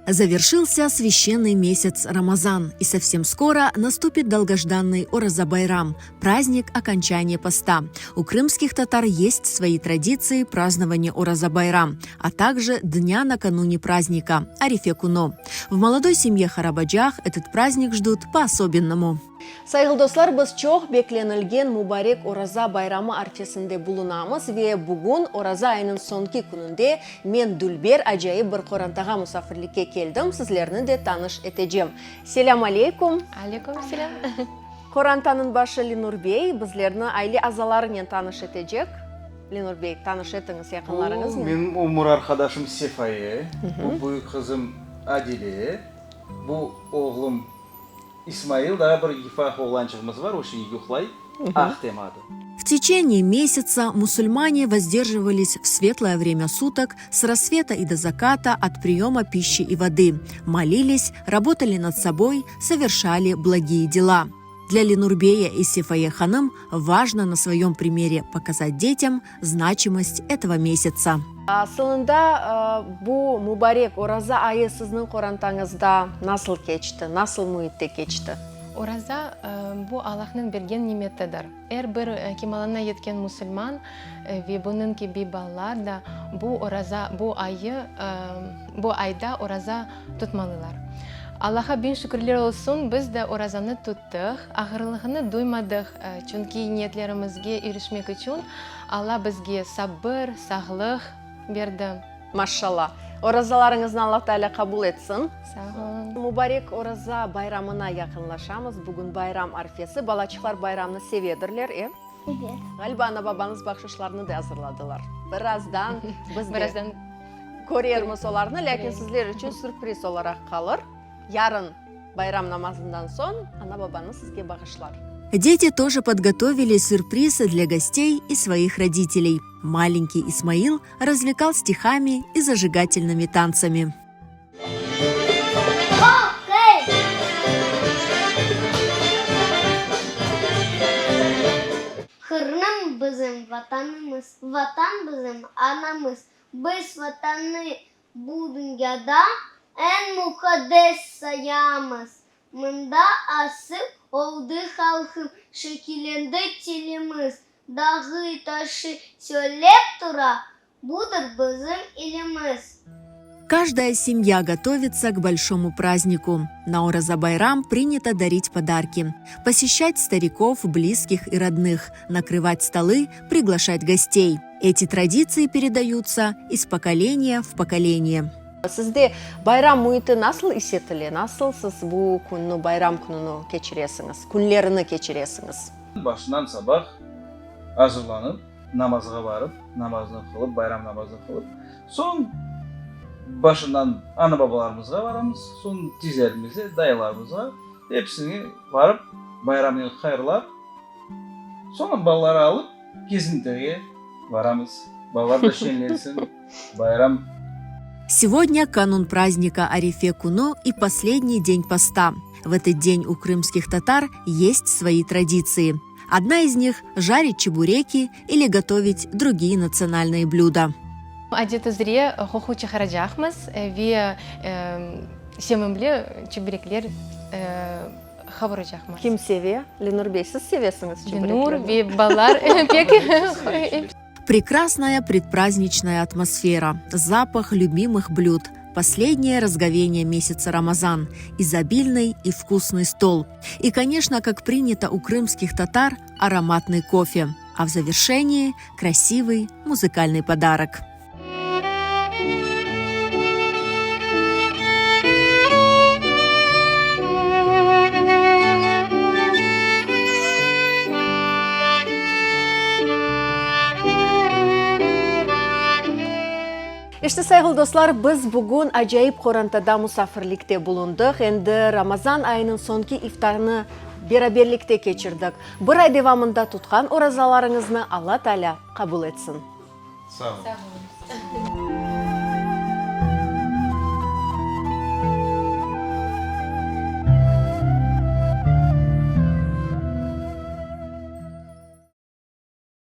Завершился священный месяц Рамазан, и совсем скоро наступит долгожданный Ораза-Байрам, праздник окончания поста. У крымских татар есть свои традиции празднования Ораза-Байрам, а также дня накануне праздника – Арифе-Куно. В молодой семье Харабаджах этот праздник ждут по-особенному. Sayğılı dostlar, biz çoq beklenilgen mubarek Oraza bayramı arfesinde bulunamız ve bugün, Oraza ayınıñ soñki kününde, men dülber, acayip bir qorantağa musafirlikke keldim, sizlerni de tanış etecem. Selâm aleyküm! Aleyküm selâm! Qorantanıñ başı Lenur bey bizlerni aile azalarınen tanış etecek. Lenur bey, tanış etiñiz yaqınlarıñıznen. Bu menim ömür arqadaşım Sefaye, bu büyük qızım Adile, bu oğlum İsmail, daa bir yıfaq oğlançığımız var, o şimdi yuqlay, Ahtem adı. В течение месяца мусульмане воздерживались в светлое время суток с рассвета и до заката от приема пищи и воды, молились, работали над собой, совершали благие дела. Для Ленурбея и Сефае ханым важно на своем примере показать детям значимость этого месяца. Asılında, bu mubarek Oraza ayı sizniñ qorantañızda nasıl keçti, nasıl müitte keçti? Oraza, bu Allahnıñ bergen nimetidir. Er bir kemalına yetken musulman ve bunıñ kibi balalar da bu oraza, bu ayı, bu ayda oraza tutmalılar. Allaha biñ şükürler olsun, biz de orazanı tuttıq, ağırlığını duymadıq, çünki niyetlerimizge irişmek içün Alla bizge sabır, sağlıq berdi. Maşşalla. Orazalarıñıznı Alla Teala qabul etsin. Sağ olun. Mubarek Oraza bayramına yaqınlaşamız. Bugün bayram arfesi. Balaçıqlar bayramnı sevedirler, e? Evet. Ğaliba ana-babañız bahşışlarnı da azırladılar. Birazdan biz de Birazdan körermiz olarnı, lâkin sizler içün sürpriz olaraq qalır. Yarın bayram namazından soñ ana-babañız sizge bağışlar. Дети тоже подготовили сюрпризы для гостей и своих родителей. Маленький Исмаил развлекал стихами и зажигательными танцами. Qırım bizim Vatanımız, Vatan bizim anamız. Biz Vatannı bu dünyada eñ muqaddes sayamız. Mında asıl oldı halqım, şekillendi tilimiz. Dağı, taşı söylep tura, budır bizim ilimiz. Каждая семья готовится к большому празднику. На Ораза-Байрам принято дарить подарки, посещать стариков, близких и родных, накрывать столы, приглашать гостей. Эти традиции передаются из поколения в поколение. Sizde bayram müiti nasıl is etile? Nasıl siz bu künni, bayram kününi keçiresiñiz, künlerini keçiresiñiz? Başından sabah azırlanıp, namazğa barıp, namaznı qılıp, bayram namazını qılıp, soñ başından ana-babalarımızğa baramız, soñ tizlerimize, dayılarımızğa, episine barıp, bayramnen hayırlap, soñra balaları alıp, Kezintige baramız, balalar da şeñlensin, bayram. Сегодня канун праздника Арифе Куну и последний день поста. В этот день у крымских татар есть свои традиции. Одна из них – жарить чебуреки или готовить другие национальные блюда. Adet üzre qoqu çıqaracaqmız ve sevimli çeberekler qavuracaqmız. Kim seve? Lenur bey, siz sevesiñiz çebereklerni? Lenur ve balalar pek. Прекрасная предпраздничная атмосфера, запах любимых блюд, последнее разговение месяца Рамазан, изобильный и вкусный стол. И, конечно, как принято у крымских татар, ароматный кофе. А в завершении красивый музыкальный подарок. İşte, sayğılı dostlar, biz bugün acayip qorantada musafirlikte bulundıq. Endi Ramazan ayınıñ soñki iftarını beraberlikte keçirdik. Bir ay devamında tutqan orazalarıñıznı Alla Taalâ qabul etsin. Sağ olun. Sağ olun.